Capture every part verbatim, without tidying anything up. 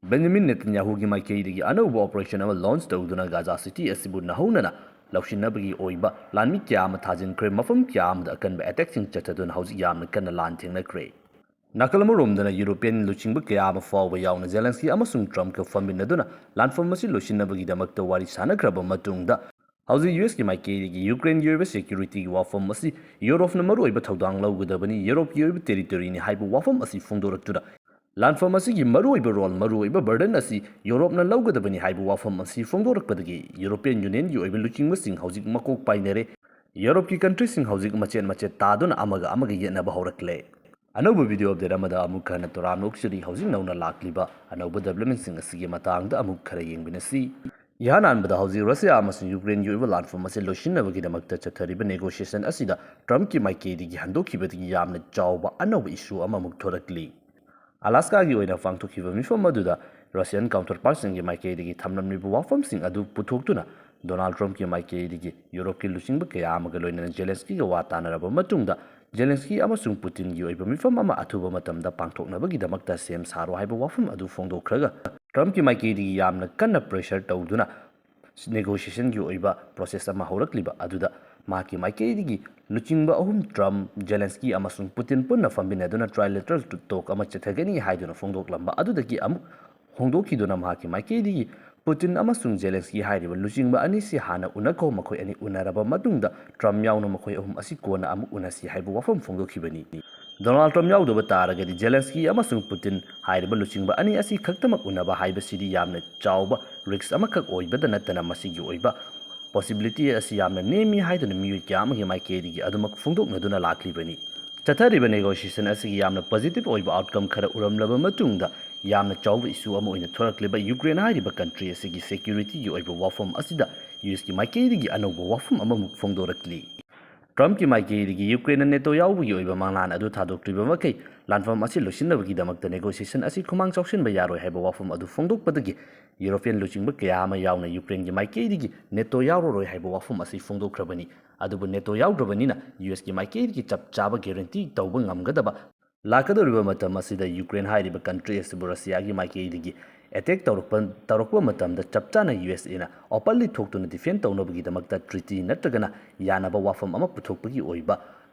Benjamin ꯅꯦꯇꯟꯌꯥꯍꯨꯒꯤ ꯃꯥꯏꯀꯩꯗꯒꯤ ꯑꯅꯧꯕ operation ꯑꯃ launch ꯇꯧꯗꯨꯅ ꯒꯥꯖꯥ city ꯑꯁꯤꯕꯨ ꯅꯧꯍꯧꯅꯅ ꯂꯧꯁꯤꯟꯅꯕꯒꯤ ꯑꯣꯏꯕ ꯂꯥꯟꯃꯤ ꯀꯌꯥ ꯑꯃ ꯊꯥꯖꯤꯟꯈ꯭ꯔꯦ꯫ ꯃꯐꯝ ꯀꯌꯥ ꯑꯃꯗ ꯑꯀꯟꯕ attackꯁꯤꯡ ꯆꯠꯊꯗꯨꯅ ꯍꯧꯖꯤꯛ ꯌꯥꯝꯅ ꯀꯟꯅ ꯂꯥꯟ ꯊꯦꯡꯅꯈ꯭ꯔꯦ꯫ ꯅꯥꯀꯜ ꯑꯃꯔꯣꯝꯗꯅ European ꯂꯨꯆꯤꯡꯕ ꯀꯌꯥ ꯑꯃ ꯐꯥꯎꯕ ꯌꯥꯎꯅ ꯖꯦꯂꯦꯟꯁꯀꯤ ꯑꯃꯁꯨꯡ ꯇ꯭ꯔꯝꯞꯀ ꯐꯝꯃꯤꯟꯅꯗꯨꯅ ꯂꯥꯟꯐꯝ ꯑꯁꯤ ꯂꯣꯏꯁꯤꯟꯅꯕꯒꯤꯗꯃꯛꯇ ꯋꯥꯔꯤ ꯁꯥꯅꯈ꯭ꯔꯕ ꯃꯇꯨꯡꯗ, ꯍꯧꯖꯤꯛ ꯌꯨ ꯑꯦꯁꯀꯤ ꯃꯥꯏꯀꯩꯗꯒꯤ ꯌꯨꯀ꯭ꯔꯦꯟꯒꯤ ꯑꯣꯏꯕ securityꯒꯤ ꯋꯥꯐꯝ ꯑꯁꯤ ꯌꯨꯔꯣꯞꯅ ꯃꯔꯨꯑꯣꯏꯕ ꯊꯧꯗꯥꯡ ꯂꯧꯒꯗꯕꯅꯤ, ꯌꯨꯔꯣꯞꯀꯤ ꯑꯣꯏꯕ territoryꯅꯤ ꯍꯥꯏꯕ ꯋꯥꯐꯝ ꯑꯁꯤ ꯐꯣꯡꯗꯣꯔꯛꯇꯨꯅ, ꯂꯥꯟꯐꯝ ꯑꯁꯤꯒꯤ ꯃꯔꯨꯑꯣꯏꯕ role, ꯃꯔꯨꯑꯣꯏꯕ burden ꯑꯁꯤ ꯌꯨꯔꯣꯞꯅ ꯂꯧꯒꯗꯕꯅꯤ ꯍꯥꯏꯕ ꯋꯥꯐꯝ ꯑꯁꯤ ꯐꯣꯡꯗꯣꯔꯛꯄꯗꯒꯤ European Unionꯒꯤ ꯑꯣꯏꯕ ꯂꯨꯆꯤꯡꯕꯁꯤꯡ ꯍꯧꯖꯤꯛ ꯃꯀꯣꯛ ꯄꯥꯏꯅꯔꯦ꯫ ꯌꯨꯔꯣꯞꯀꯤ countryꯁꯤꯡ ꯍꯧꯖꯤꯛ ꯃꯆꯦꯠ ꯃꯆꯦꯠ ꯇꯥꯗꯨꯅ ꯑꯃꯒ ꯑꯃꯒ ꯌꯦꯠꯅꯕ ꯍꯧꯔꯛꯂꯦ꯫ ꯑꯅꯧꯕ video update ꯑꯃꯗ ꯑꯃꯨꯛ ꯍꯟꯅ ꯇꯔꯥꯝꯅ ꯑꯣꯛꯆꯔꯤ꯫ ꯍꯧꯖꯤꯛ ꯅꯧꯅ ꯂꯥꯛꯂꯤꯕ ꯑꯅꯧꯕ developmentꯁꯤꯡ ꯑꯁꯤꯒꯤ ꯃꯇꯥꯡꯗ ꯑꯃꯨꯛ ꯈꯔ ꯌꯦꯡꯃꯤꯟꯅꯁꯤ꯫ ꯏꯍꯥꯟ ꯍꯥꯟꯕꯗ ꯍꯧꯖꯤꯛ ꯔꯁꯤꯌꯥ ꯑꯃꯁꯨꯡ ꯌꯨꯀ꯭ꯔꯦꯟꯒꯤ ꯑꯣꯏꯕ ꯂꯥꯟꯐꯝ ꯑꯁꯤ ꯂꯣꯏꯁꯤꯟꯅꯕꯒꯤꯗꯃꯛꯇ ꯆꯠꯊꯔꯤꯕ negotiation ꯑꯁꯤꯗ ꯇ꯭ꯔꯝꯞꯀꯤ ꯃꯥꯏꯀꯩꯗꯒꯤ ꯍꯟꯗꯣꯛꯈꯤꯕꯗꯒꯤ ꯌꯥꯝꯅ ꯆꯥꯎꯕ ꯑꯅꯧꯕ issue ꯑꯃꯃꯨꯛ ꯊꯣꯔꯛꯂꯤ꯫ ꯑꯂꯥꯁꯀꯥꯒꯤ ꯑꯣꯏꯅ ꯄꯥꯡꯊꯣꯛꯈꯤꯕ ꯃꯤꯐꯝ ꯑꯗꯨꯗ ꯔꯁꯤꯌꯥꯟ counterpartꯁꯤꯡꯒꯤ ꯃꯥꯏꯀꯩꯗꯒꯤ ꯊꯝꯂꯝꯂꯤꯕ ꯋꯥꯐꯝꯁꯤꯡ ꯑꯗꯨ ꯄꯨꯊꯣꯛꯇꯨꯅ ꯗꯣꯅꯥꯜꯗ ꯇ꯭ꯔꯝꯞꯀꯤ ꯃꯥꯏꯀꯩꯗꯒꯤ ꯌꯨꯔꯣꯞꯀꯤ ꯂꯨꯆꯤꯡꯕ ꯀꯌꯥ ꯑꯃꯒ ꯂꯣꯏꯅꯅ ꯖꯦꯂꯦꯟꯁꯀꯤꯒ ꯋꯥ ꯇꯥꯅꯔꯕ ꯃꯇꯨꯡꯗ, ꯖꯦꯂꯦꯟꯁꯀꯤ ꯑꯃꯁꯨꯡ ꯄꯨꯇꯤꯟꯒꯤ ꯑꯣꯏꯕ ꯃꯤꯐꯝ ꯑꯃ ꯑꯊꯨꯕ ꯃꯇꯝꯗ ꯄꯥꯡꯊꯣꯛꯅꯕꯒꯤꯗꯃꯛꯇ ꯁꯦꯝ ꯁꯥꯔꯣ ꯍꯥꯏꯕ ꯋꯥꯐꯝ ꯑꯗꯨ ꯐꯣꯡꯗꯣꯛꯈ꯭ꯔꯒ, ꯇ꯭ꯔꯝꯞꯀꯤ ꯃꯥꯏꯀꯩꯗꯒꯤ ꯌꯥꯝꯅ ꯀꯟꯅ pressure ꯇꯧꯗꯨꯅ negotiationꯒꯤ ꯑꯣꯏꯕ process ꯑꯃ ꯍꯧꯔꯛꯂꯤꯕ ꯑꯗꯨꯗ, ꯃꯍꯥꯛꯀꯤ ꯃꯥꯏꯀꯩꯗꯒꯤ ꯂꯨꯆꯤꯡꯕ ꯑꯍꯨꯝ, ꯇ꯭ꯔꯝꯞ, ꯖꯦꯂꯦꯟꯁꯀꯤ ꯑꯃꯁꯨꯡ ꯄꯨꯇꯤꯟ, ꯄꯨꯟꯅ ꯐꯝꯃꯤꯟꯅꯗꯨꯅ trilateral talk ꯑꯃ ꯆꯠꯊꯒꯅꯤ ꯍꯥꯏꯗꯨꯅ ꯐꯣꯡꯗꯣꯛꯂꯝꯕ ꯑꯗꯨꯗꯒꯤ ꯑꯃꯨꯛ ꯍꯣꯡꯗꯣꯛꯈꯤꯗꯨꯅ ꯃꯍꯥꯛꯀꯤ ꯃꯥꯏꯀꯩꯗꯒꯤ ꯄꯨꯇꯤꯟ ꯑꯃꯁꯨꯡ ꯖꯦꯂꯦꯟꯁꯀꯤ ꯍꯥꯏꯔꯤꯕ ꯂꯨꯆꯤꯡꯕ ꯑꯅꯤꯁꯤ ꯍꯥꯟꯅ ꯎꯅꯈꯣ, ꯃꯈꯣꯏ ꯑꯅꯤ ꯎꯅꯔꯕ ꯃꯇꯨꯡꯗ ꯇ꯭ꯔꯝꯞ ꯌꯥꯎꯅ ꯃꯈꯣꯏ ꯑꯍꯨꯝ ꯑꯁꯤ ꯀꯣꯟꯅ ꯑꯃꯨꯛ ꯎꯅꯁꯤ ꯍꯥꯏꯕ ꯋꯥꯐꯝ ꯐꯣꯡꯗꯣꯛꯈꯤꯕꯅꯤ꯫ ꯗꯣꯅꯥꯜꯗ ꯇ꯭ꯔꯝꯞ ꯌꯥꯎꯗꯕ ꯇꯥꯔꯒꯗꯤ ꯖꯦꯂꯦꯟꯁꯀꯤ ꯑꯃꯁꯨꯡ ꯄꯨꯇꯤꯟ ꯍꯥꯏꯔꯤꯕ ꯂꯨꯆꯤꯡꯕ ꯑꯅꯤ ꯑꯁꯤ ꯈꯛꯇꯃꯛ ꯎꯅꯕ ꯍꯥꯏꯕꯁꯤꯗꯤ ꯌꯥꯝꯅ ꯆꯥꯎꯕ risk ꯑꯃꯈꯛ ꯑꯣꯏꯕꯗ ꯅꯠꯇꯅ ꯃꯁꯤꯒꯤ ꯑꯣꯏꯕ possibility ꯑꯁꯤ ꯌꯥꯝꯅ ꯅꯦꯝꯃꯤ ꯍꯥꯏꯗꯨꯅ ꯃꯤꯑꯣꯏ ꯀꯌꯥ ꯑꯃꯒꯤ ꯃꯥꯏꯀꯩꯗꯒꯤ ꯑꯗꯨꯃꯛ ꯐꯣꯡꯗꯣꯛꯅꯗꯨꯅ ꯂꯥꯛꯂꯤꯕꯅꯤ꯫ ꯆꯠꯊꯔꯤꯕ negotiation ꯑꯁꯤꯒꯤ ꯌꯥꯝꯅ positive ꯑꯣꯏꯕ outcome ꯈꯔ ꯎꯔꯝꯂꯕ ꯃꯇꯨꯡꯗ, ꯌꯥꯝꯅ ꯆꯥꯎꯕ issue ꯑꯃ ꯑꯣꯏꯅ ꯊꯣꯔꯛꯂꯤꯕ ꯌꯨꯀ꯭ꯔꯦꯟ ꯍꯥꯏꯔꯤꯕ country ꯑꯁꯤꯒꯤ securityꯒꯤ ꯑꯣꯏꯕ ꯋꯥꯐꯝ ꯑꯁꯤꯗ ꯌꯨ ꯑꯦꯁꯀꯤ ꯃꯥꯏꯀꯩꯗꯒꯤ ꯑꯅꯧꯕ ꯋꯥꯐꯝ ꯑꯃꯃꯨꯛ ꯐꯣꯡꯗꯣꯔꯛꯂꯤ꯫ ꯇ꯭ꯔꯝꯞꯀꯤ ꯃꯥꯏꯀꯩꯗꯒꯤ ꯌꯨꯀ꯭ꯔꯦꯟꯅ ꯅꯦꯇꯣ ꯌꯥꯎꯕꯒꯤ ꯑꯣꯏꯕ ꯃꯉꯥꯜ ꯑꯗꯨ ꯊꯥꯗꯣꯛꯇ꯭ꯔꯤꯕ ꯃꯈꯩ, ꯂꯥꯟꯐꯝ ꯑꯁꯤ ꯂꯣꯏꯁꯤꯟꯅꯕꯒꯤꯗꯃꯛꯇ negotiation ꯑꯁꯤ ꯈꯨꯃꯥꯡ ꯆꯥꯎꯁꯤꯟꯕ ꯌꯥꯔꯣꯏ ꯍꯥꯏꯕ ꯋꯥꯐꯝ ꯑꯗꯨ ꯐꯣꯡꯗꯣꯛꯄꯗꯒꯤ, ꯌꯨꯔꯣꯄꯤꯌꯟ ꯂꯨꯆꯤꯡꯕ ꯀꯌꯥ ꯑꯃ ꯌꯥꯎꯅ ꯌꯨꯀ꯭ꯔꯦꯟꯒꯤ ꯃꯥꯏꯀꯩꯗꯒꯤ ꯅꯦꯇꯣ ꯌꯥꯎꯔꯔꯣꯏ ꯍꯥꯏꯕ ꯋꯥꯐꯝ ꯑꯁꯤ ꯐꯣꯡꯗꯣꯛꯈ꯭ꯔꯕꯅꯤ꯫ ꯑꯗꯨꯕꯨ ꯅꯦꯇꯣ ꯌꯥꯎꯗ꯭ꯔꯕꯅꯤꯅ ꯌꯨ ꯑꯦꯁꯀꯤ ꯃꯥꯏꯀꯩꯗꯒꯤ ꯆꯞ ꯆꯥꯕ guarantee ꯇꯧꯕ ꯉꯝꯒꯗꯕ ꯂꯥꯛꯀꯗꯧꯔꯤꯕ ꯃꯇꯝ ꯑꯁꯤꯗ ꯌꯨꯀ꯭ꯔꯦꯟ ꯍꯥꯏꯔꯤꯕ ꯀꯟꯇ꯭ꯔꯤ ꯑꯁꯤꯕꯨ ꯔꯁꯤꯌꯥꯒꯤ ꯃꯥꯏꯀꯩꯗꯒꯤ ꯑꯦꯇꯦꯛ ꯇꯧꯔꯛꯄ ꯇꯧꯔꯛꯄ ꯃꯇꯝꯗ ꯆꯞ ꯆꯥꯅ ꯌꯨ ꯑꯦꯁ ꯑꯦꯅ ꯑꯣꯄꯟꯂꯤ ꯊꯣꯛꯇꯨꯅ ꯗꯤꯐꯦꯟ ꯇꯧꯅꯕꯒꯤꯗꯃꯛꯇ ꯇ꯭ꯔꯤꯇꯤ ꯅꯠꯇ꯭ꯔꯒꯅ ꯌꯥꯅꯕ ꯋꯥꯐꯝ ꯑꯃ ꯄꯨꯊꯣꯛꯄꯒꯤ ꯑꯣꯏꯕ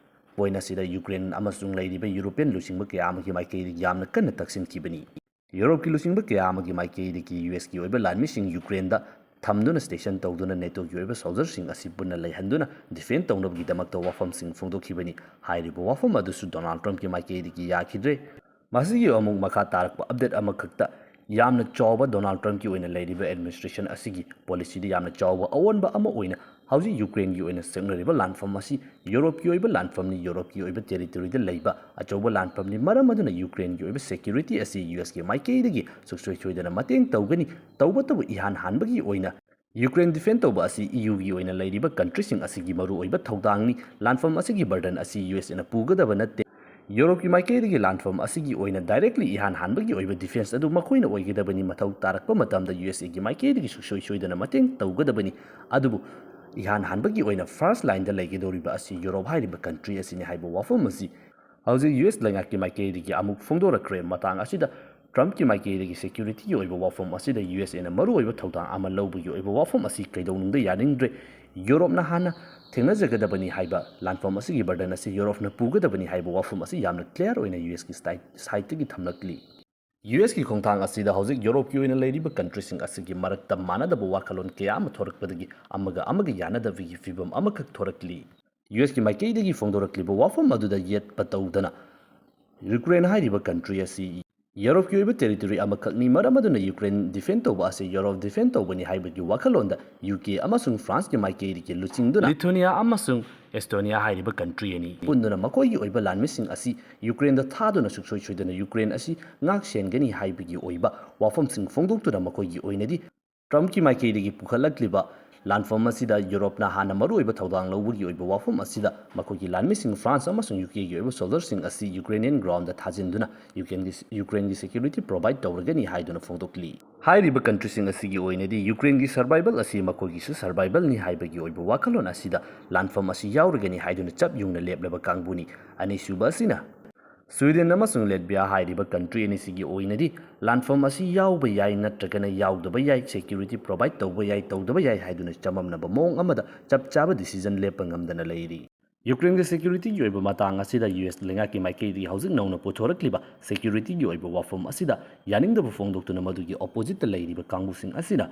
ꯄꯣꯏꯟ ꯑꯁꯤꯗ ꯌꯨꯀ꯭ꯔꯦꯟ ꯑꯃꯁꯨꯡ ꯂꯩꯔꯤꯕ ꯌꯨꯔꯣꯄꯤꯌꯟ ꯂꯨꯆꯤꯡꯕ ꯀꯌꯥ ꯑꯃꯒꯤ ꯃꯥꯏꯀꯩꯗꯒꯤ ꯌꯥꯝꯅ ꯀꯟꯅ ꯇꯛꯁꯤꯟꯈꯤꯕꯅꯤ꯫ ꯌꯨꯔꯣꯞꯀꯤ ꯂꯨꯆꯤꯡꯕ ꯀꯌꯥ ꯑꯃꯒꯤ ꯃꯥꯏꯀꯩꯗꯒꯤ ꯌꯨ ꯑꯦꯁꯀꯤ ꯑꯣꯏꯕ ꯂꯥꯟꯃꯤꯁꯤꯡ ꯌꯨꯀ꯭ꯔꯦꯟꯗ ꯊꯝꯗꯨꯅ ꯁ꯭ꯇꯦꯁꯟ ꯇꯧꯗꯨꯅ ꯅꯦꯇꯣꯒꯤ ꯑꯣꯏꯕ ꯁꯣꯜꯖꯔꯁꯤꯡ ꯑꯁꯤ ꯄꯨꯟꯅ ꯂꯩꯍꯟꯗꯨꯅ ꯗꯤꯐꯦꯟ ꯇꯧꯅꯕꯒꯤꯗꯃꯛꯇ ꯋꯥꯐꯝꯁꯤꯡ ꯐꯣꯡꯗꯣꯛꯈꯤꯕꯅꯤ꯫ ꯍꯥꯏꯔꯤꯕ ꯋꯥꯐꯝ ꯑꯗꯨꯁꯨ ꯗꯣꯅꯥꯜꯗ ꯇ꯭ꯔꯝꯞꯀꯤ ꯃꯥꯏꯀꯩꯗꯒꯤ ꯌꯥꯈꯤꯗ꯭ꯔꯦ꯫ ꯃꯁꯤꯒꯤ ꯑꯃꯨꯛ ꯃꯈꯥ ꯇꯥꯔꯛꯄ ꯑꯞꯗꯦꯠ ꯑꯃꯈꯛꯇ, ꯌꯥꯝꯅ ꯆꯥꯎꯕ ꯗꯣꯅꯥꯜꯗ ꯇ꯭ꯔꯝꯞꯀꯤ ꯑꯣꯏꯅ ꯂꯩꯔꯤꯕ ꯑꯦꯗꯃꯤꯅꯤꯁꯇ꯭ꯔꯦꯁꯟ ꯑꯁꯤꯒꯤ ꯄꯣꯂꯤꯁꯤꯗ ꯌꯥꯝꯅ ꯆꯥꯎꯕ ꯑꯑꯣꯟꯕ ꯑꯃ ꯑꯣꯏꯅ ꯍꯧꯖꯤꯛ ꯌꯨꯀ꯭ꯔꯦꯟꯒꯤ ꯑꯣꯏꯅ ꯆꯪꯅꯔꯤꯕ ꯂꯥꯟꯐꯝ ꯑꯁꯤ ꯌꯨꯔꯣꯞꯀꯤ ꯑꯣꯏꯕ ꯂꯥꯟꯐꯝꯅꯤ, ꯌꯨꯔꯣꯞꯀꯤ ꯑꯣꯏꯕ ꯇꯦꯔꯤꯇꯣꯔꯤꯗ ꯂꯩꯕ ꯑꯆꯧꯕ ꯂꯥꯟꯐꯝꯅꯤ꯫ ꯃꯔꯝ ꯑꯗꯨꯅ ꯌꯨꯀ꯭ꯔꯦꯟꯒꯤ ꯑꯣꯏꯕ ꯁꯦꯀ꯭ꯌꯨꯔꯤꯇꯤ ꯑꯁꯤ ꯌꯨ ꯑꯦꯁꯀꯤ ꯃꯥꯏꯀꯩꯗꯒꯤ ꯁꯨꯡꯁꯣꯏ ꯁꯣꯏꯗꯅ ꯃꯇꯦꯡ ꯇꯧꯒꯅꯤ꯫ ꯇꯧꯕꯇꯕꯨ ꯏꯍꯥꯟ ꯍꯥꯟꯕꯒꯤ ꯑꯣꯏꯅ ꯌꯨꯀ꯭ꯔꯦꯟ ꯗꯤꯐꯦꯟ ꯇꯧꯕ ꯑꯁꯤ ꯏ ꯌꯨꯒꯤ ꯑꯣꯏꯅ ꯂꯩꯔꯤꯕ ꯀꯟꯇ꯭ꯔꯤꯁꯤꯡ ꯑꯁꯤꯒꯤ ꯃꯔꯨꯑꯣꯏꯕ ꯊꯧꯗꯥꯡꯅꯤ꯫ ꯂꯥꯟꯐꯝ ꯑꯁꯤꯒꯤ ꯕꯔꯗꯟ ꯑꯁꯤ ꯌꯨ ꯑꯦꯁ ꯑꯦꯅ ꯄꯨꯒꯗꯕ ꯅꯠꯇꯦ꯫ ꯌꯨꯔꯣꯞꯀꯤ ꯃꯥꯏꯀꯩꯗꯒꯤ ꯂꯥꯟꯐꯝ ꯑꯁꯤꯒꯤ ꯑꯣꯏꯅ ꯗꯥꯏꯔꯦꯛꯂꯤ ꯏꯍꯥꯟ ꯍꯥꯟꯕꯒꯤ ꯑꯣꯏꯕ ꯗꯤꯐꯦꯟꯁ ꯑꯗꯨ ꯃꯈꯣꯏꯅ ꯑꯣꯏꯒꯗꯕꯅꯤ꯫ ꯃꯊꯧ ꯇꯥꯔꯛꯄ ꯃꯇꯝꯗ ꯌꯨ ꯑꯦꯁ ꯑꯦꯒꯤ ꯃꯥꯏꯀꯩꯗꯒꯤ ꯁꯨꯡꯁꯣꯏ ꯁꯣꯏꯗꯅ ꯃꯇꯦꯡ ꯇꯧꯒꯗꯕꯅꯤ꯫ ꯑꯗꯨꯕꯨ ꯏꯍꯥꯟ ꯍꯥꯟꯕꯒꯤ ꯑꯣꯏꯅ ꯐꯥꯔꯁ ꯂꯥꯏꯟꯗ ꯂꯩꯒꯗꯧꯔꯤꯕ ꯑꯁꯤ ꯌꯨꯔꯣꯞ ꯍꯥꯏꯔꯤꯕ ꯀꯟꯇ꯭ꯔꯤ ꯑꯁꯤꯅꯤ ꯍꯥꯏꯕ ꯋꯥꯐꯝ ꯑꯁꯤ ꯍꯧꯖꯤꯛ ꯌꯨ ꯑꯦꯁ ꯂꯩꯉꯥꯛꯀꯤ ꯃꯥꯏꯀꯩꯗꯒꯤ ꯑꯃꯨꯛ ꯐꯣꯡꯗꯣꯔꯛꯈ꯭ꯔꯦ꯫ ꯃꯇꯥꯡ ꯑꯁꯤꯗ ꯇ꯭ꯔꯝꯞꯀꯤ ꯃꯥꯏꯀꯩꯗꯒꯤ ꯁꯦꯀ꯭ꯌꯨꯔꯤꯇꯤꯒꯤ ꯑꯣꯏꯕ ꯋꯥꯐꯝ ꯑꯁꯤꯗ ꯌꯨ ꯑꯦꯁ ꯑꯦꯅ ꯃꯔꯨꯑꯣꯏꯕ ꯊꯧꯗꯥꯡ ꯑꯃ ꯂꯧꯕꯒꯤ ꯑꯣꯏꯕ ꯋꯥꯐꯝ ꯑꯁꯤ ꯀꯩꯗꯧꯅꯨꯡꯗ ꯌꯥꯅꯤꯡꯗ꯭ꯔꯦ꯫ ꯌꯨꯔꯣꯞꯅ ꯍꯥꯟꯅ ꯊꯦꯡꯅꯖꯒꯗꯕꯅꯤ ꯍꯥꯏꯕ, ꯂꯥꯟꯐꯝ ꯑꯁꯤꯒꯤ ꯕꯔꯗꯟ ꯑꯁꯤ ꯌꯨꯔꯣꯞꯅ ꯄꯨꯒꯗꯕꯅꯤ ꯍꯥꯏꯕ ꯋꯥꯐꯝ ꯑꯁꯤ ꯌꯥꯝꯅ ꯀ꯭ꯂꯤꯌꯥꯔ ꯑꯣꯏꯅ ꯌꯨ ꯑꯦꯁꯀꯤ ꯁꯥꯏꯠꯇꯒꯤ ꯊꯝꯂꯛꯂꯤ꯫ ꯌꯨ ꯑꯦꯁꯀꯤ ꯈꯣꯡꯊꯥꯡ ꯑꯁꯤꯗ ꯍꯧꯖꯤꯛ ꯌꯨꯔꯣꯞꯀꯤ ꯑꯣꯏꯅ ꯂꯩꯔꯤꯕ ꯀꯟꯇ꯭ꯔꯤꯁꯤꯡ ꯑꯁꯤꯒꯤ ꯃꯔꯛꯇ ꯃꯥꯟꯅꯗꯕ ꯋꯥꯈꯜꯂꯣꯟ ꯀꯌꯥ ꯑꯃ ꯊꯣꯔꯛꯄꯗꯒꯤ ꯑꯃꯒ ꯑꯃꯒ ꯌꯥꯅꯗꯕꯒꯤ ꯐꯤꯕꯝ ꯑꯃꯈꯛ ꯊꯣꯔꯛꯂꯤ꯫ ꯌꯨ ꯑꯦꯁꯀꯤ ꯃꯥꯏꯀꯩꯗꯒꯤ ꯐꯣꯡꯗꯣꯔꯛꯂꯤꯕ ꯋꯥꯐꯝ ꯑꯗꯨꯗ ꯌꯦꯠꯄ ꯇꯧꯗꯅ, ꯌꯨꯀ꯭ꯔꯦꯟ ꯍꯥꯏꯔꯤꯕ ꯀꯟꯇ꯭ꯔꯤ ꯑꯁꯤ ꯌꯨꯔꯣꯞꯀꯤ ꯑꯣꯏꯕ ꯇꯦꯔꯤꯇꯣꯔꯤ ꯑꯃꯈꯛꯅꯤ, ꯃꯔꯝ ꯑꯗꯨꯅ ꯌꯨꯀ꯭ꯔꯦꯟ ꯗꯤꯐꯦꯟ ꯇꯧꯕ ꯑꯁꯤ ꯌꯨꯔꯣꯞ ꯗꯤꯐꯦꯟ ꯇꯧꯕꯅꯤ ꯍꯥꯏꯕꯒꯤ ꯋꯥꯈꯜꯂꯣꯟꯗ ꯌꯨ ꯀꯦ ꯑꯃꯁꯨꯡ ꯐ꯭ꯔꯥꯟꯁꯀꯤ ꯃꯥꯏꯀꯩꯗꯒꯤ ꯂꯨꯆꯤꯡꯗꯨꯅ ꯂꯤꯊꯨꯅꯤꯌꯥ ꯑꯃꯁꯨꯡ ꯑꯦꯁꯇꯣꯅꯤꯌꯥ ꯍꯥꯏꯔꯤꯕ ꯀꯟꯇ꯭ꯔꯤ ꯑꯅꯤ ꯄꯨꯟꯗꯨꯅ ꯃꯈꯣꯏꯒꯤ ꯑꯣꯏꯕ ꯂꯥꯟꯃꯤꯁꯤꯡ ꯑꯁꯤ ꯌꯨꯀ꯭ꯔꯦꯟꯗ ꯊꯥꯗꯨꯅ ꯁꯨꯡꯁꯣꯏ ꯁꯣꯏꯗꯅ ꯌꯨꯀ꯭ꯔꯦꯟ ꯑꯁꯤ ꯉꯥꯛ ꯁꯦꯟꯒꯅꯤ ꯍꯥꯏꯕꯒꯤ ꯑꯣꯏꯕ ꯋꯥꯐꯝꯁꯤꯡ ꯐꯣꯡꯗꯣꯛꯇꯨꯅ ꯃꯈꯣꯏꯒꯤ ꯑꯣꯏꯅꯗꯤ ꯇ꯭ꯔꯝꯞꯀꯤ ꯃꯥꯏꯀꯩꯗꯒꯤ ꯄꯨꯈꯠꯂꯛꯂꯤꯕ ꯂꯥꯟꯐꯝ ꯑꯁꯤꯗ ꯌꯨꯔꯣꯞꯅ ꯍꯥꯟꯅ ꯃꯔꯨꯑꯣꯏꯕ ꯊꯧꯗꯥꯡ ꯂꯧꯕꯒꯤ ꯑꯣꯏꯕ ꯋꯥꯐꯝ ꯑꯁꯤꯗ ꯃꯈꯣꯏꯒꯤ ꯂꯥꯟꯃꯤꯁꯤꯡ ꯐ꯭ꯔꯥꯟꯁ ꯑꯃꯁꯨꯡ ꯌꯨ ꯀꯦꯒꯤ ꯑꯣꯏꯕ ꯁꯣꯜꯖꯔꯁꯤꯡ ꯑꯁꯤ ꯌꯨꯀ꯭ꯔꯦꯅꯤꯌꯟ ꯒ꯭ꯔꯥꯎꯟꯗ ꯊꯥꯖꯤꯟꯗꯨꯅ ꯌꯨꯀ꯭ꯔꯦꯟꯒꯤ ꯌꯨꯀ꯭ꯔꯦꯟꯒꯤ ꯁꯦꯀ꯭ꯌꯨꯔꯤꯇꯤ ꯄ꯭ꯔꯣꯚꯥꯏꯗ ꯇꯧꯔꯒꯅꯤ ꯍꯥꯏꯗꯨꯅ ꯐꯣꯡꯗꯣꯛꯂꯤ꯫ ꯍꯥꯏꯔꯤꯕ ꯀꯟꯇ꯭ꯔꯤꯁꯤꯡ ꯑꯁꯤꯒꯤ ꯑꯣꯏꯅꯗꯤ ꯌꯨꯀ꯭ꯔꯦꯟꯒꯤ ꯁꯔꯚꯥꯏꯚꯜ ꯑꯁꯤ ꯃꯈꯣꯏꯒꯤꯁꯨ ꯁꯔꯚꯥꯏꯚꯜꯅꯤ ꯍꯥꯏꯕꯒꯤ ꯑꯣꯏꯕ ꯋꯥꯈꯜꯂꯣꯟ ꯑꯁꯤꯗ ꯂꯥꯟꯐꯝ ꯑꯁꯤ ꯌꯥꯎꯔꯒꯅꯤ ꯍꯥꯏꯗꯨꯅ ꯆꯞ ꯌꯨꯡꯅ ꯂꯦꯞꯂꯕ ꯀꯥꯡꯕꯨꯅꯤ꯫ ꯑꯅꯤꯁꯨꯕ ꯑꯁꯤꯅ ꯁ꯭ꯋꯤꯗꯦꯟ ꯑꯃꯁꯨꯡ ꯂꯦꯠꯕꯤꯌꯥ ꯍꯥꯏꯔꯤꯕ ꯀꯟꯇ꯭ꯔꯤ ꯑꯅꯤꯁꯤꯒꯤ ꯑꯣꯏꯅꯗꯤ ꯂꯥꯟꯐꯝ ꯑꯁꯤ ꯌꯥꯎꯕ ꯌꯥꯏ ꯅꯠꯇ꯭ꯔꯒꯅ ꯌꯥꯎꯗꯕ ꯌꯥꯏ, ꯁꯦꯀ꯭ꯌꯨꯔꯤꯇꯤ ꯄ꯭ꯔꯣꯚꯥꯏꯗ ꯇꯧꯕ ꯌꯥꯏ ꯇꯧꯗꯕ ꯌꯥꯏ ꯍꯥꯏꯗꯨꯅ ꯆꯃꯝꯅꯕ ꯃꯑꯣꯡ ꯑꯃꯗ ꯆꯞ ꯆꯥꯕ ꯗꯤꯁꯤꯖꯟ ꯂꯦꯞꯄ ꯉꯝꯗꯅ ꯂꯩꯔꯤ꯫ ꯌꯨꯀ꯭ꯔꯦꯟꯒꯤ ꯁꯦꯀ꯭ꯌꯨꯔꯤꯇꯤꯒꯤ ꯑꯣꯏꯕ ꯃꯇꯥꯡ ꯑꯁꯤꯗ ꯌꯨ ꯑꯦꯁ ꯂꯩꯉꯥꯛꯀꯤ ꯃꯥꯏꯀꯩꯗꯒꯤ ꯍꯧꯖꯤꯛ ꯅꯧꯅ ꯄꯨꯊꯣꯔꯛꯂꯤꯕ ꯁꯦꯀ꯭ꯌꯨꯔꯤꯇꯤꯒꯤ ꯑꯣꯏꯕ ꯋꯥꯐꯝ ꯑꯁꯤꯗ ꯌꯥꯅꯤꯡꯗꯕ ꯐꯣꯡꯗꯣꯛꯇꯨꯅ ꯃꯗꯨꯒꯤ ꯑꯣꯄꯣꯖꯤꯠꯇ ꯂꯩꯔꯤꯕ ꯀꯥꯡꯕꯨꯁꯤꯡ ꯑꯁꯤꯅ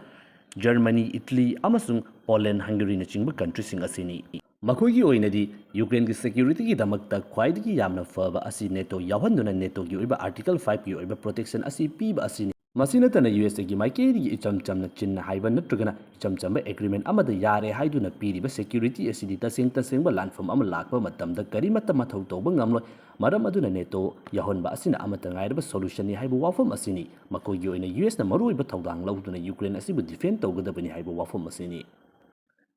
ꯖꯔꯃꯅꯤ, ꯏꯇꯂꯤ ꯑꯃꯁꯨꯡ ꯄꯣꯂꯦꯟ, ꯍꯪꯒꯔꯤꯅꯆꯤꯡꯕ ꯀꯟꯇ꯭ꯔꯤꯁꯤꯡ ꯑꯁꯤꯅꯤ꯫ ꯃꯈꯣꯏꯒꯤ ꯑꯣꯏꯅꯗꯤ ꯌꯨꯀ꯭ꯔꯦꯟꯒꯤ ꯁꯦꯀ꯭ꯌꯨꯔꯤꯇꯤꯒꯤꯗꯃꯛꯇ ꯈ꯭ꯋꯥꯏꯗꯒꯤ ꯌꯥꯝꯅ ꯐꯕ ꯑꯁꯤ ꯅꯦꯇꯣ ꯌꯥꯎꯍꯟꯗꯨꯅ ꯅꯦꯇꯣꯒꯤ ꯑꯣꯏꯕ ꯑꯥꯔꯇꯤꯀꯜ ꯐꯥꯏꯚꯀꯤ ꯑꯣꯏꯕ ꯄ꯭ꯔꯣꯇꯦꯛꯁꯟ ꯑꯁꯤ ꯄꯤꯕ ꯑꯁꯤꯅꯤ꯫ ꯃꯁꯤ ꯅꯠꯇꯅ ꯌꯨ ꯑꯦꯁ ꯑꯦꯒꯤ ꯃꯥꯏꯀꯩꯗꯒꯤ ꯏꯆꯝ ꯆꯝꯅ ꯆꯤꯟꯅ ꯍꯥꯏꯕ ꯅꯠꯇ꯭ꯔꯒꯅ ꯏꯆꯝ ꯆꯝꯕ ꯑꯦꯒ꯭ꯔꯤꯃꯦꯟ ꯑꯃꯗ ꯌꯥꯔꯦ ꯍꯥꯏꯗꯨꯅ ꯄꯤꯔꯤꯕ ꯁꯦꯀ꯭ꯌꯨꯔꯤꯇꯤ ꯑꯁꯤꯗꯤ ꯇꯁꯦꯡ ꯇꯁꯦꯡꯕ ꯂꯥꯟꯐꯝ ꯑꯃ ꯂꯥꯛꯄ ꯃꯇꯝꯗ ꯀꯔꯤꯃꯠꯇ ꯃꯊꯧ ꯇꯧꯕ ꯉꯝꯂꯣꯏ꯫ ꯃꯔꯝ ꯑꯗꯨꯅ ꯅꯦꯇꯣ ꯌꯥꯎꯍꯟꯕ ꯑꯁꯤꯅ ꯑꯃꯠꯇ ꯉꯥꯏꯔꯕ ꯁꯣꯂꯨꯁꯟꯅꯤ ꯍꯥꯏꯕ ꯋꯥꯐꯝ ꯑꯁꯤꯅꯤ꯫ ꯃꯈꯣꯏꯒꯤ ꯑꯣꯏꯅ ꯌꯨ ꯑꯦꯁꯅ ꯃꯔꯨꯑꯣꯏꯕ ꯊꯧꯗꯥꯡ ꯂꯧꯗꯨꯅ ꯌꯨꯀ꯭ꯔꯦꯟ ꯑꯁꯤꯕꯨ ꯗꯤꯐꯦꯟ ꯇꯧꯒꯗꯕꯅꯤ ꯍꯥꯏꯕ ꯋꯥꯐꯝ ꯑꯁꯤꯅꯤ꯫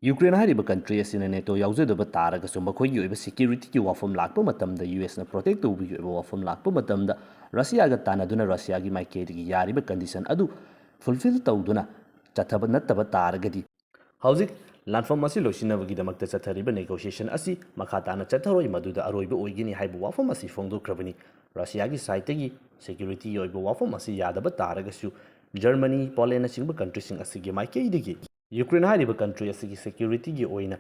ꯌꯨꯀ꯭ꯔꯦꯟ ꯍꯥꯏꯔꯤꯕ ꯀꯟꯇ꯭ꯔꯤ ꯑꯁꯤꯅ ꯅꯦꯇꯣ ꯌꯥꯎꯖꯗꯕ ꯇꯥꯔꯒꯁꯨ ꯃꯈꯣꯏꯒꯤ ꯑꯣꯏꯕ ꯁꯦꯀ꯭ꯌꯨꯔꯤꯇꯤꯒꯤ ꯋꯥꯐꯝ ꯂꯥꯛꯄ ꯃꯇꯝꯗ ꯌꯨ ꯑꯦꯁꯅ ꯄ꯭ꯔꯣꯇꯦꯛ ꯇꯧꯕꯒꯤ ꯑꯣꯏꯕ ꯋꯥꯐꯝ ꯂꯥꯛꯄ ꯃꯇꯝꯗ ꯔꯁꯤꯌꯥꯒ ꯇꯥꯟꯅꯗꯨꯅ ꯔꯁꯤꯌꯥꯒꯤ ꯃꯥꯏꯀꯩꯗꯒꯤ ꯌꯥꯔꯤꯕ ꯀꯟꯗꯤꯁꯟ ꯑꯗꯨ ꯐꯨꯜꯐꯤꯜ ꯇꯧꯗꯨꯅ ꯆꯠꯊꯕ ꯅꯠꯇꯕ ꯇꯥꯔꯒꯗꯤ ꯍꯧꯖꯤꯛ ꯂꯥꯟꯐꯝ ꯑꯁꯤ ꯂꯣꯏꯁꯤꯟꯅꯕꯒꯤꯗꯃꯛꯇ ꯆꯠꯊꯔꯤꯕ ꯅꯦꯒꯣꯁꯤꯌꯦꯁꯟ ꯑꯁꯤ ꯃꯈꯥ ꯇꯥꯅ ꯆꯠꯊꯔꯣꯏ, ꯃꯗꯨꯗ ꯑꯔꯣꯏꯕ ꯑꯣꯏꯒꯅꯤ ꯍꯥꯏꯕ ꯋꯥꯐꯝ ꯑꯁꯤ ꯐꯣꯡꯗꯣꯛꯈ꯭ꯔꯕꯅꯤ꯫ ꯔꯁꯤꯌꯥꯒꯤ ꯁꯥꯏꯠꯇꯒꯤ ꯁꯦꯀ꯭ꯌꯨꯔꯤꯇꯤꯒꯤ ꯑꯣꯏꯕ ꯋꯥꯐꯝ ꯑꯁꯤ ꯌꯥꯗꯕ ꯇꯥꯔꯒꯁꯨ ꯖꯔꯃꯅꯤ, ꯄꯣꯂꯦꯟꯅꯆꯤꯡꯕ ꯀꯟꯇ꯭ꯔꯤꯁꯤꯡ ꯑꯁꯤꯒꯤ ꯃꯥꯏꯀꯩꯗꯒꯤ ꯌꯨꯀ꯭ꯔꯦꯟ ꯍꯥꯏꯔꯤꯕ ꯀꯟꯇ꯭ꯔꯤ ꯑꯁꯤꯒꯤ ꯁꯦꯀ꯭ꯌꯨꯔꯤꯇꯤꯒꯤ ꯑꯣꯏꯅ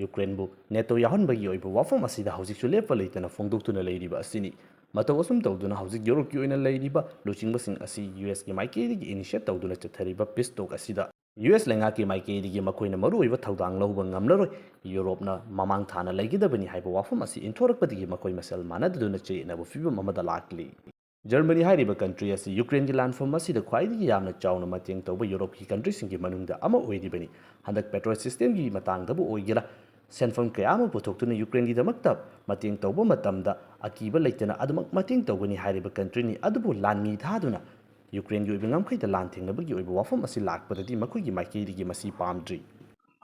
ꯌꯨꯀ꯭ꯔꯦꯟꯕꯨ ꯅꯦꯇꯣ ꯌꯥꯎꯍꯟꯕꯒꯤ ꯑꯣꯏꯕ ꯋꯥꯐꯝ ꯑꯁꯤꯗ ꯍꯧꯖꯤꯛꯁꯨ ꯂꯦꯞꯄ ꯂꯩꯇꯅ ꯐꯣꯡꯗꯣꯛꯇꯨꯅ ꯂꯩꯔꯤꯕ ꯑꯁꯤꯅꯤ꯫ ꯃꯇꯧ ꯑꯁꯨꯝ ꯇꯧꯗꯨꯅ ꯍꯧꯖꯤꯛ ꯌꯨꯔꯣꯞꯀꯤ ꯑꯣꯏꯅ ꯂꯩꯔꯤꯕ ꯂꯨꯆꯤꯡꯕꯁꯤꯡ ꯑꯁꯤ ꯌꯨ ꯑꯦꯁꯀꯤ ꯃꯥꯏꯀꯩꯗꯒꯤ ꯏꯅꯤꯁꯤꯌꯦꯠ ꯇꯧꯗꯨꯅ ꯆꯠꯊꯔꯤꯕ ꯄꯤꯁ ꯇꯣꯛ ꯑꯁꯤꯗ ꯌꯨ ꯑꯦꯁ ꯂꯩꯉꯥꯛꯀꯤ ꯃꯥꯏꯀꯩꯗꯒꯤ ꯃꯈꯣꯏꯅ ꯃꯔꯨꯑꯣꯏꯕ ꯊꯧꯗꯥꯡ ꯂꯧꯕ ꯉꯝꯂꯔꯣꯏ꯫ ꯌꯨꯔꯣꯞꯅ ꯃꯃꯥꯡ ꯊꯥꯅ ꯂꯩꯒꯗꯕꯅꯤ ꯍꯥꯏꯕ ꯋꯥꯐꯝ ꯑꯁꯤ ꯏꯟꯊꯣꯔꯛꯄꯗꯒꯤ ꯃꯈꯣꯏ ꯃꯁꯦꯜ ꯃꯥꯟꯅꯗꯗꯨꯅ ꯆꯌꯦꯠꯅꯕ ꯐꯤꯕꯝ ꯑꯃꯗ ꯂꯥꯛꯂꯤ꯫ ꯖꯔꯃꯅꯤ ꯍꯥꯏꯔꯤꯕ ꯀꯟꯇ꯭ꯔꯤ ꯑꯁꯤ ꯌꯨꯀ꯭ꯔꯦꯟꯒꯤ ꯂꯥꯟꯐꯝ ꯑꯁꯤꯗ ꯈ꯭ꯋꯥꯏꯗꯒꯤ ꯌꯥꯝꯅ ꯆꯥꯎꯅ ꯃꯇꯦꯡ ꯇꯧꯕ ꯌꯨꯔꯣꯞꯀꯤ ꯀꯟꯇ꯭ꯔꯤꯁꯤꯡꯒꯤ ꯃꯅꯨꯡꯗ ꯑꯃ ꯑꯣꯏꯔꯤꯕꯅꯤ꯫ ꯍꯟꯗꯛ ꯄꯦꯇ꯭ꯔꯣꯜ ꯁꯤꯁꯇꯦꯝꯒꯤ ꯃꯇꯥꯡꯗꯕꯨ ꯑꯣꯏꯒꯦꯔꯥ, ꯁꯦꯟꯐꯝ ꯀꯌꯥ ꯑꯃ ꯄꯨꯊꯣꯛꯇꯨꯅ ꯌꯨꯀ꯭ꯔꯦꯟꯒꯤꯗꯃꯛꯇ ꯃꯇꯦꯡ ꯇꯧꯕ ꯃꯇꯝꯗ ꯑꯀꯤꯕ ꯂꯩꯇꯅ ꯑꯗꯨꯃꯛ ꯃꯇꯦꯡ ꯇꯧꯒꯅꯤ ꯍꯥꯏꯔꯤꯕ ꯀꯟꯇ꯭ꯔꯤꯅꯤ꯫ ꯑꯗꯨꯕꯨ ꯂꯥꯟꯃꯤ ꯊꯥꯗꯨꯅ ꯌꯨꯀ꯭ꯔꯦꯟꯒꯤ ꯑꯣꯏꯕ ꯉꯝꯈꯩꯗ ꯂꯥꯟ ꯊꯦꯡꯅꯕꯒꯤ ꯑꯣꯏꯕ ꯋꯥꯐꯝ ꯑꯁꯤ ꯂꯥꯛꯄꯗꯗꯤ ꯃꯈꯣꯏꯒꯤ ꯃꯥꯏꯀꯩꯗꯒꯤ ꯃꯁꯤ ꯄꯥꯝꯗ꯭ꯔꯤ꯫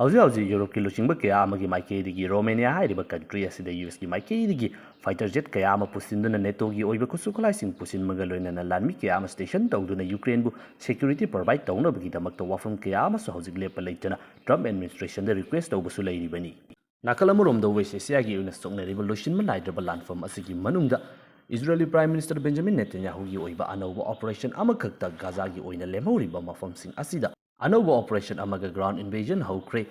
ꯍꯧꯖꯤꯛ ꯍꯧꯖꯤꯛ ꯌꯨꯔꯣꯞꯀꯤ ꯂꯨꯆꯤꯡꯕ ꯀꯌꯥ ꯑꯃꯒꯤ ꯃꯥꯏꯀꯩꯗꯒꯤ ꯔꯣꯃꯦꯅꯤꯌꯥ ꯍꯥꯏꯔꯤꯕ ꯀꯟꯇ꯭ꯔꯤ ꯑꯁꯤꯗ ꯌꯨ ꯑꯦꯁꯀꯤ ꯃꯥꯏꯀꯩꯗꯒꯤ ꯐꯥꯏꯇꯔ ꯖꯦꯠ ꯀꯌꯥ ꯑꯃ ꯄꯨꯁꯤꯟꯗꯨꯅ ꯅꯦꯇꯣꯒꯤ ꯑꯣꯏꯕ ꯈꯨꯠꯁꯨ ꯈꯨꯠꯂꯥꯏꯁꯤꯡ ꯄꯨꯁꯤꯟꯕꯒ ꯂꯣꯏꯅꯅ ꯂꯥꯟꯃꯤ ꯀꯌꯥ ꯑꯃ ꯁ꯭ꯇꯦꯁꯟ ꯇꯧꯗꯨꯅ ꯌꯨꯀ꯭ꯔꯦꯟꯕꯨ ꯁꯦꯀ꯭ꯌꯨꯔꯤꯇꯤ ꯄ꯭ꯔꯣꯚꯥꯏꯗ ꯇꯧꯅꯕꯒꯤꯗꯃꯛꯇ ꯋꯥꯐꯝ ꯀꯌꯥ ꯑꯃꯁꯨ ꯍꯧꯖꯤꯛ ꯂꯦꯞꯄ ꯂꯩꯇꯅ ꯇ꯭ꯔꯝꯞ ꯑꯦꯗꯃꯤꯅꯤꯁꯇ꯭ꯔꯦꯁꯟꯗ ꯔꯤꯀ꯭ꯋꯦꯁ ꯇꯧꯕꯁꯨ ꯂꯩꯔꯤꯕꯅꯤ꯫ ꯅꯥꯀꯜ ꯑꯃꯔꯣꯝꯗ ꯋꯦꯁ ꯑꯦꯁꯤꯌꯥꯒꯤ ꯑꯣꯏꯅ ꯁꯣꯛꯅꯔꯤꯕ ꯂꯣꯏꯁꯤꯟꯕ ꯅꯥꯏꯗ꯭ꯔꯕ ꯂꯥꯟꯐꯝ ꯑꯁꯤꯒꯤ ꯃꯅꯨꯡꯗ ꯏꯖꯔꯦꯜꯒꯤ Prime Minister Benjamin Netanyahuꯒꯤ ꯑꯣꯏꯕ ꯑꯅꯧꯕ operation ꯑꯃꯈꯛꯇ ꯒꯥꯖꯥꯒꯤ ꯑꯣꯏꯅ ꯂꯦꯝꯍꯧꯔꯤꯕ ꯃꯐꯝꯁꯤꯡ ꯑꯁꯤꯗ ꯑꯅꯧꯕ operation ꯑꯃꯒ ground invasion ꯍꯧꯈ꯭ꯔꯦ꯫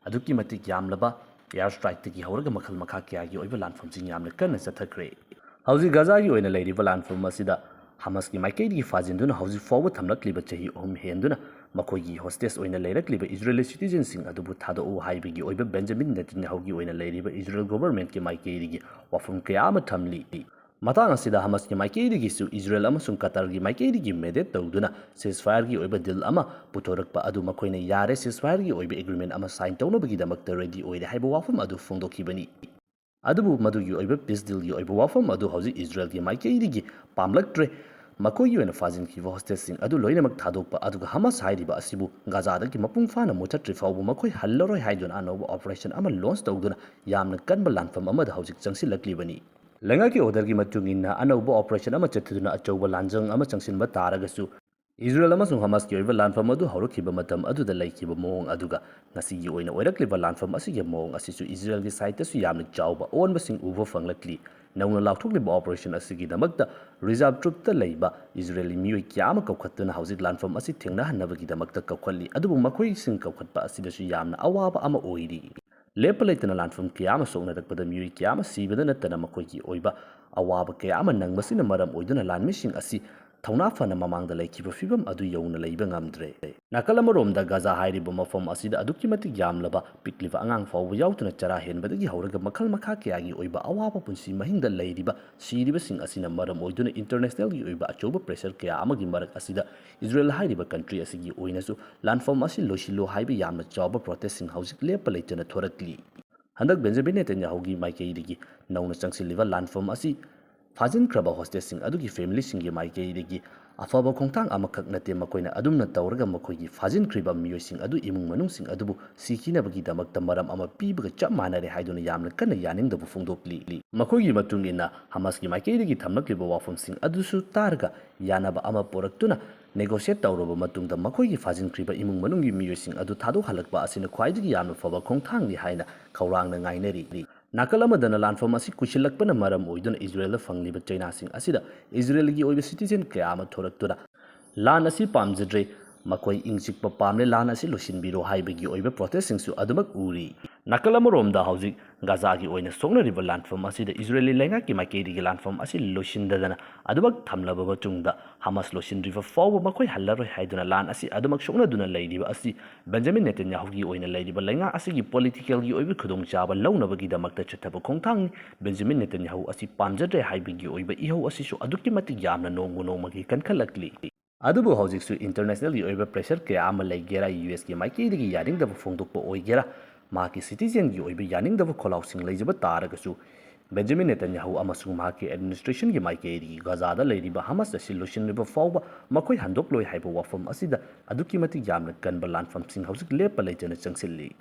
ꯑꯗꯨꯛꯀꯤ ꯃꯇꯤꯛ ꯌꯥꯝꯂꯕ air strikeꯇꯒꯤ ꯍꯧꯔꯒ ꯃꯈꯜ ꯃꯈꯥ ꯀꯌꯥꯒꯤ ꯑꯣꯏꯕ ꯂꯥꯟꯐꯝꯁꯤꯡ ꯌꯥꯝꯅ ꯀꯟꯅ ꯆꯠꯊꯈ꯭ꯔꯦ꯫ ꯍꯧꯖꯤꯛ ꯒꯥꯖꯥꯒꯤ ꯑꯣꯏꯅ ꯂꯩꯔꯤꯕ ꯂꯥꯟꯐꯝ ꯑꯁꯤꯗ ꯍꯃꯥꯁꯀꯤ ꯃꯥꯏꯀꯩꯗꯒꯤ ꯐꯥꯖꯤꯟꯗꯨꯅ ꯍꯧꯖꯤꯛ ꯐꯥꯎꯕ ꯊꯝꯂꯛꯂꯤꯕ ꯆꯍꯤ ꯑꯍꯨꯝ ꯍꯦꯟꯗꯨꯅ ꯃꯈꯣꯏꯒꯤ hostage ꯑꯣꯏꯅ ꯂꯩꯔꯛꯂꯤꯕ ꯏꯖꯔꯦꯂꯤ citizenꯁꯤꯡ ꯑꯗꯨꯕꯨ ꯊꯥꯗꯣꯛꯎ ꯍꯥꯏꯕꯒꯤ ꯑꯣꯏꯕ ꯕꯦꯟꯖꯥꯃꯤꯟ ꯅꯦꯇꯟꯌꯥꯍꯨꯒꯤ ꯑꯣꯏꯅ ꯂꯩꯔꯤꯕ ꯏꯖꯔꯦꯜ governmentꯀꯤ ꯃꯥꯏꯀꯩꯗꯒꯤ ꯋꯥꯐꯝ ꯀꯌꯥ ꯑꯃ ꯊꯝꯂꯤ꯫ ꯃꯇꯥꯡ ꯑꯁꯤꯗ ꯍꯃꯥꯁꯀꯤ ꯃꯥꯏꯀꯩꯗꯒꯤꯁꯨ ꯏꯖꯔꯦꯜ ꯑꯃꯁꯨꯡ ꯀꯇꯔꯒꯤ ꯃꯥꯏꯀꯩꯗꯒꯤ mediate ꯇꯧꯗꯨꯅ ceasefireꯒꯤ ꯑꯣꯏꯕ deal ꯑꯃ ꯄꯨꯊꯣꯔꯛꯄ ꯑꯗꯨ ꯃꯈꯣꯏꯅ ꯌꯥꯔꯦ, ceasefireꯒꯤ ꯑꯣꯏꯕ agreement ꯑꯃ sign ꯇꯧꯅꯕꯒꯤꯗꯃꯛꯇ ready ꯑꯣꯏꯔꯦ ꯍꯥꯏꯕ ꯋꯥꯐꯝ ꯑꯗꯨ ꯐꯣꯡꯗꯣꯛꯈꯤꯕꯅꯤ꯫ ꯑꯗꯨꯕꯨ ꯃꯗꯨꯒꯤ ꯑꯣꯏꯕ peace dealꯒꯤ ꯑꯣꯏꯕ ꯋꯥꯐꯝ ꯑꯗꯨ ꯍꯧꯖꯤꯛ ꯏꯖꯔꯦꯜꯒꯤ ꯃꯥꯏꯀꯩꯗꯒꯤ ꯄꯥꯝꯂꯛꯇ꯭ꯔꯦ꯫ ꯃꯈꯣꯏꯒꯤ ꯑꯣꯏꯅ ꯐꯥꯖꯤꯟꯈꯤꯕ hostageꯁꯤꯡ ꯑꯗꯨ ꯂꯣꯏꯅꯃꯛ ꯊꯥꯗꯣꯛꯄ, ꯑꯗꯨꯒ ꯍꯃꯥꯁ ꯍꯥꯏꯔꯤꯕ ꯑꯁꯤꯕꯨ ꯒꯥꯖꯥꯗꯒꯤ ꯃꯄꯨꯡ ꯐꯥꯅ ꯃꯨꯊꯠꯇ꯭ꯔꯤ ꯐꯥꯎꯕ ꯃꯈꯣꯏ ꯍꯜꯂꯔꯣꯏ ꯍꯥꯏꯗꯨꯅ ꯑꯅꯧꯕ operation ꯑꯃ launch ꯇꯧꯗꯨꯅ ꯌꯥꯝꯅ ꯀꯟꯕ ꯂꯥꯟꯐꯝ ꯑꯃꯗ ꯍꯧꯖꯤꯛ ꯆꯪꯁꯤꯜꯂꯛꯂꯤꯕꯅꯤ꯫ ꯂꯩꯉꯥꯛꯀꯤ orderꯒꯤ ꯃꯇꯨꯡ ꯏꯟꯅ ꯑꯅꯧꯕ operation ꯑꯃ ꯆꯠꯊꯗꯨꯅ ꯑꯆꯧꯕ ꯂꯥꯟꯖꯪ ꯑꯃ ꯆꯪꯁꯤꯟꯕ ꯇꯥꯔꯒꯁꯨ, ꯏꯖꯔꯦꯜ ꯑꯃꯁꯨꯡ ꯍꯃꯥꯁꯀꯤ ꯑꯣꯏꯕ ꯂꯥꯟꯐꯝ ꯑꯗꯨ ꯍꯧꯔꯛꯈꯤꯕ ꯃꯇꯝ ꯑꯗꯨꯗ ꯂꯩꯈꯤꯕ ꯃꯑꯣꯡ ꯑꯗꯨꯒ ꯉꯁꯤꯒꯤ ꯑꯣꯏꯅ ꯑꯣꯏꯔꯛꯂꯤꯕ ꯂꯥꯟꯐꯝ ꯑꯁꯤꯒꯤ ꯃꯑꯣꯡ ꯑꯁꯤꯁꯨ ꯏꯖꯔꯦꯜꯒꯤ sideꯇꯁꯨ ꯌꯥꯝꯅ ꯆꯥꯎꯕ ꯑꯑꯣꯟꯕꯁꯤꯡ ꯎꯕ ꯐꯪꯂꯛꯂꯤ꯫ ꯅꯧꯅ ꯂꯥꯎꯊꯣꯛꯂꯤꯕ operation ꯑꯁꯤꯒꯤꯗꯃꯛꯇ reserve troopꯇ ꯂꯩꯕ ꯏꯖꯔꯦꯜꯒꯤ ꯃꯤꯑꯣꯏ ꯀꯌꯥ ꯑꯃ ꯀꯧꯈꯠꯇꯨꯅ ꯍꯧꯖꯤꯛ ꯂꯥꯟꯐꯝ ꯑꯁꯤ ꯊꯦꯡꯅꯍꯟꯅꯕꯒꯤꯗꯃꯛꯇ ꯀꯧꯈꯠꯂꯤ, ꯑꯗꯨꯕꯨ ꯃꯈꯣꯏꯁꯤꯡ ꯀꯧꯈꯠꯄ ꯑꯁꯤꯗꯁꯨ ꯌꯥꯝꯅ ꯑꯋꯥꯕ ꯑꯃ ꯑꯣꯏꯔꯤ꯫ ꯂꯦꯞꯄ ꯂꯩꯇꯅ ꯂꯥꯟꯐꯝ ꯀꯌꯥ ꯑꯃ ꯁꯣꯛꯅꯔꯛꯄꯗ ꯃꯤꯑꯣꯏ ꯀꯌꯥ ꯑꯃ ꯁꯤꯕꯗ ꯅꯠꯇꯅ ꯃꯈꯣꯏꯒꯤ ꯑꯣꯏꯕ ꯑꯋꯥꯕ ꯀꯌꯥ ꯑꯃ ꯅꯪꯕꯁꯤꯅ ꯃꯔꯝ ꯑꯣꯏꯗꯨꯅ ꯂꯥꯟꯃꯤꯁꯤꯡ ꯑꯁꯤ ꯊꯧꯅꯥ ꯐꯅ ꯃꯃꯥꯡꯗ ꯂꯩꯈꯤꯕ ꯐꯤꯕꯝ ꯑꯗꯨ ꯌꯧꯅ ꯂꯩꯕ ꯉꯝꯗ꯭ꯔꯦ꯫ ꯅꯥꯀꯜ ꯑꯃꯔꯣꯝꯗ ꯒꯥꯖꯥ ꯍꯥꯏꯔꯤꯕ ꯃꯐꯝ ꯑꯁꯤꯗ ꯑꯗꯨꯛꯀꯤ ꯃꯇꯤꯛ ꯌꯥꯝꯂꯕ ꯄꯤꯛꯂꯤꯕ ꯑꯉꯥꯡ ꯐꯥꯎꯕ ꯌꯥꯎꯗꯨꯅ ꯆꯔꯥ ꯍꯦꯟꯕꯗꯒꯤ ꯍꯧꯔꯒ ꯃꯈꯜ ꯃꯈꯥ ꯀꯌꯥꯒꯤ ꯑꯣꯏꯕ ꯑꯋꯥꯕ ꯄꯨꯟꯁꯤ ꯃꯍꯤꯡꯗ ꯂꯩꯔꯤꯕ ꯁꯤꯔꯤꯕꯁꯤꯡ ꯑꯁꯤꯅ ꯃꯔꯝ ꯑꯣꯏꯗꯨꯅ internationalꯒꯤ ꯑꯣꯏꯕ ꯑꯆꯧꯕ pressure ꯀꯌꯥ ꯑꯃꯒꯤ ꯃꯔꯛ ꯑꯁꯤꯗ ꯏꯖꯔꯦꯜ ꯍꯥꯏꯔꯤꯕ country ꯑꯁꯤꯒꯤ ꯑꯣꯏꯅꯁꯨ ꯂꯥꯟꯐꯝ ꯑꯁꯤ ꯂꯣꯏꯁꯤꯜꯂꯨ ꯍꯥꯏꯕ ꯌꯥꯝꯅ ꯆꯥꯎꯕ protestꯁꯤꯡ ꯍꯧꯖꯤꯛ ꯂꯦꯞꯄ ꯂꯩꯇꯅ ꯊꯣꯔꯛꯂꯤ꯫ ꯍꯟꯗꯛ ꯕꯦꯟꯖꯥꯃꯤꯟ ꯅꯦꯇꯟꯌꯥꯍꯨꯒꯤ ꯃꯥꯏꯀꯩꯗꯒꯤ ꯅꯧꯅ ꯆꯪꯁꯤꯜꯂꯤꯕ ꯂꯥꯟꯐꯝ ꯑꯁꯤ ꯐꯥꯖꯤꯟꯈ꯭ꯔꯕ hostageꯁꯤꯡ ꯑꯗꯨꯒꯤ familyꯁꯤꯡꯒꯤ ꯃꯥꯏꯀꯩꯗꯒꯤ ꯑꯐꯕ ꯈꯣꯡꯊꯥꯡ ꯑꯃꯈꯛ ꯅꯠꯇꯦ, ꯃꯈꯣꯏꯅ ꯑꯗꯨꯝꯅ ꯇꯧꯔꯒ ꯃꯈꯣꯏꯒꯤ ꯐꯥꯖꯤꯟꯈ꯭ꯔꯤꯕ ꯃꯤꯑꯣꯏꯁꯤꯡ ꯑꯗꯨ ꯏꯃꯨꯡ ꯃꯅꯨꯡꯁꯤꯡ ꯑꯗꯨꯕꯨ ꯁꯤꯈꯤꯅꯕꯒꯤꯗꯃꯛꯇ ꯃꯔꯝ ꯑꯃ ꯄꯤꯕꯒ ꯆꯞ ꯃꯥꯟꯅꯔꯦ ꯍꯥꯏꯗꯨꯅ ꯌꯥꯝꯅ ꯀꯟꯅ ꯌꯥꯅꯤꯡꯗꯕ ꯐꯣꯡꯗꯣꯛꯂꯤ꯫ ꯃꯈꯣꯏꯒꯤ ꯃꯇꯨꯡ ꯏꯟꯅ ꯍꯃꯥꯁꯀꯤ ꯃꯥꯏꯀꯩꯗꯒꯤ ꯊꯝꯂꯛꯂꯤꯕ ꯋꯥꯐꯝꯁꯤꯡ ꯑꯗꯨꯁꯨ ꯇꯥꯔꯒ ꯌꯥꯅꯕ ꯑꯃ ꯄꯨꯔꯛꯇꯨꯅ negotiate ꯇꯧꯔꯕ ꯃꯇꯨꯡꯗ ꯃꯈꯣꯏꯒꯤ ꯐꯥꯖꯤꯟꯈ꯭ꯔꯤꯕ ꯏꯃꯨꯡ ꯃꯅꯨꯡꯒꯤ ꯃꯤꯑꯣꯏꯁꯤꯡ ꯑꯗꯨ ꯊꯥꯗꯣꯛꯍꯜꯂꯛꯄ ꯑꯁꯤꯅ ꯈ꯭ꯋꯥꯏꯗꯒꯤ ꯌꯥꯝꯅ ꯐꯕ ꯈꯣꯡꯊꯥꯡꯅꯤ ꯍꯥꯏꯅ ꯈꯧꯔꯥꯡꯅ ꯉꯥꯏꯅꯔꯤ꯫ ꯅꯥꯀꯜ ꯑꯃꯗꯅ ꯂꯥꯟꯐꯝ ꯑꯁꯤ ꯀꯨꯏꯁꯤꯜꯂꯛꯄꯅ ꯃꯔꯝ ꯑꯣꯏꯗꯨꯅ ꯏꯖꯔꯦꯜꯗ ꯐꯪꯂꯤꯕ ꯆꯩꯅꯥꯁꯤꯡ ꯑꯁꯤꯗ ꯏꯖꯔꯦꯜꯒꯤ ꯑꯣꯏꯕ citizen ꯀꯌꯥ ꯑꯃ ꯊꯣꯔꯛꯇꯨꯅ ꯂꯥꯟ ꯑꯁꯤ ꯄꯥꯝꯖꯗ꯭ꯔꯦ, ꯃꯈꯣꯏ ꯏꯪ ꯆꯤꯛꯄ ꯄꯥꯝꯂꯦ, ꯂꯥꯟ ꯑꯁꯤ ꯂꯣꯏꯁꯤꯟꯕꯤꯔꯣ ꯍꯥꯏꯕꯒꯤ ꯑꯣꯏꯕ protestꯁꯤꯡꯁꯨ ꯑꯗꯨꯃꯛ ꯎꯔꯤ꯫ ꯅꯥꯀꯜ ꯑꯃꯔꯣꯝꯗ ꯍꯧꯖꯤꯛ ꯒꯥꯖꯥꯒꯤ ꯑꯣꯏꯅ ꯁꯣꯛꯅꯔꯤꯕ ꯂꯥꯟꯐꯝ ꯑꯁꯤꯗ ꯏꯖꯔꯦꯂꯤ ꯂꯩꯉꯥꯛꯀꯤ ꯃꯥꯏꯀꯩꯗꯒꯤ ꯂꯥꯟꯐꯝ ꯑꯁꯤ ꯂꯣꯏꯁꯤꯟꯗꯗꯅ ꯑꯗꯨꯃꯛ ꯊꯝꯂꯕ ꯃꯇꯨꯡꯗ ꯍꯃꯥꯁ ꯂꯣꯏꯁꯤꯟꯗ꯭ꯔꯤꯕ ꯐꯥꯎꯕ ꯃꯈꯣꯏ ꯍꯜꯂꯔꯣꯏ ꯍꯥꯏꯗꯨꯅ ꯂꯥꯟ ꯑꯁꯤ ꯑꯗꯨꯃꯛ ꯁꯣꯛꯅꯗꯨꯅ ꯂꯩꯔꯤꯕ ꯑꯁꯤ ꯕꯦꯟꯖꯥꯃꯤꯟ ꯅꯦꯇꯟꯌꯥꯍꯨꯒꯤ ꯑꯣꯏꯅ ꯂꯩꯔꯤꯕ ꯂꯩꯉꯥꯛ ꯑꯁꯤꯒꯤ politicalꯒꯤ ꯑꯣꯏꯕ ꯈꯨꯗꯣꯡꯆꯥꯕ ꯂꯧꯅꯕꯒꯤꯗꯃꯛꯇ ꯆꯠꯊꯕ ꯈꯣꯡꯊꯥꯡꯅꯤ꯫ ꯕꯦꯟꯖꯥꯃꯤꯟ ꯅꯦꯇꯟꯌꯥꯍꯨ ꯑꯁꯤ ꯄꯥꯝꯖꯗ꯭ꯔꯦ ꯍꯥꯏꯕꯒꯤ ꯑꯣꯏꯕ ꯏꯍꯧ ꯑꯁꯤꯁꯨ ꯑꯗꯨꯛꯀꯤ ꯃꯇꯤꯛ ꯌꯥꯝꯅ ꯅꯣꯡꯃ ꯅꯣꯡꯃꯒꯤ ꯀꯟꯈꯠꯂꯛꯂꯤ꯫ ꯑꯗꯨꯕꯨ ꯍꯧꯖꯤꯛꯁꯨ internationalꯒꯤ ꯑꯣꯏꯕ pressure ꯀꯌꯥ ꯑꯃ ꯂꯩꯒꯦꯔꯥ, USꯀꯤ ꯃꯥꯏꯀꯩꯗꯒꯤ ꯌꯥꯅꯤꯡꯗꯕ ꯐꯣꯡꯗꯣꯛꯄ ꯑꯣꯏꯒꯦꯔꯥ, ꯃꯍꯥꯛꯀꯤ citizenꯒꯤ ꯑꯣꯏꯕ ꯌꯥꯅꯤꯡꯗꯕ ꯈꯣꯜꯂꯥꯎꯁꯤꯡ ꯂꯩꯖꯕ ꯇꯥꯔꯒꯁꯨ, ꯕꯦꯟꯖꯥꯃꯤꯟ ꯅꯦꯇꯟꯌꯥꯍꯨ ꯑꯃꯁꯨꯡ ꯃꯍꯥꯛꯀꯤ administrationꯒꯤ ꯃꯥꯏꯀꯩꯗꯒꯤ ꯒꯥꯖꯥꯗ ꯂꯩꯔꯤꯕ ꯍꯃꯥꯁ ꯑꯁꯤ ꯂꯣꯏꯁꯤꯟꯗ꯭ꯔꯤꯕ ꯐꯥꯎꯕ ꯃꯈꯣꯏ ꯍꯟꯗꯣꯛꯂꯣꯏ ꯍꯥꯏꯕ ꯋꯥꯐꯝ ꯑꯁꯤꯗ ꯑꯗꯨꯛꯀꯤ ꯃꯇꯤꯛ ꯌꯥꯝꯅ ꯀꯟꯕ ꯂꯥꯟꯐꯝꯁꯤꯡ ꯍꯧꯖꯤꯛ ꯂꯦꯞꯄ ꯂꯩꯇꯅ ꯆꯪꯁꯤꯜꯂꯤ꯫